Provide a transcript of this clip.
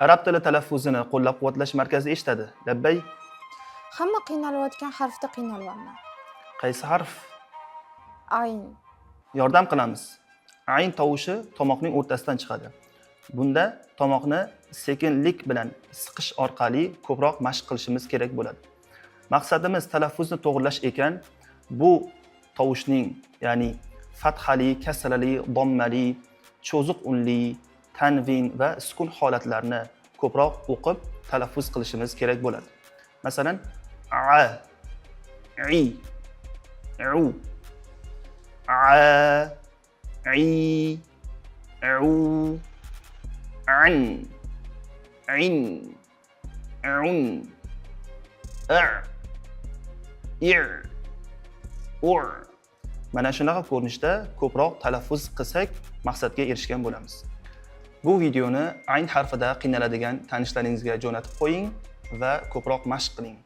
Arab tili talaffuzini qo'llab-quvvatlash markazi eshitadi. Labbay. Hamma qiynalayotgan harfda qiynalyapman. Qaysi harf? Ayn. Yordam qilamiz. Ayn tovushi tomoqning o'rtasidan chiqadi. Bunda tomoqni sekinlik bilan siqish orqali ko'proq mashq qilishimiz kerak bo'ladi. Maqsadimiz talaffuzni to'g'rilash ekan, bu tovushning, ya'ni fathali, kasrali, dommali, cho'ziq unli, tanvin va sukun holatlarini ko'proq o'qib talaffuz qilishimiz kerak bo'ladi. Masalan, a, i, u, a, i, u, an, in, un, a, ir, ur. Mana shunaqa ko'rinishda ko'proq talaffuz qilsak, maqsadga erishgan bo'lamiz. Bu videoni ayn harfida qiynaladigan tanishlaringizga jo'natib qo'ying va ko'proq mashq qiling.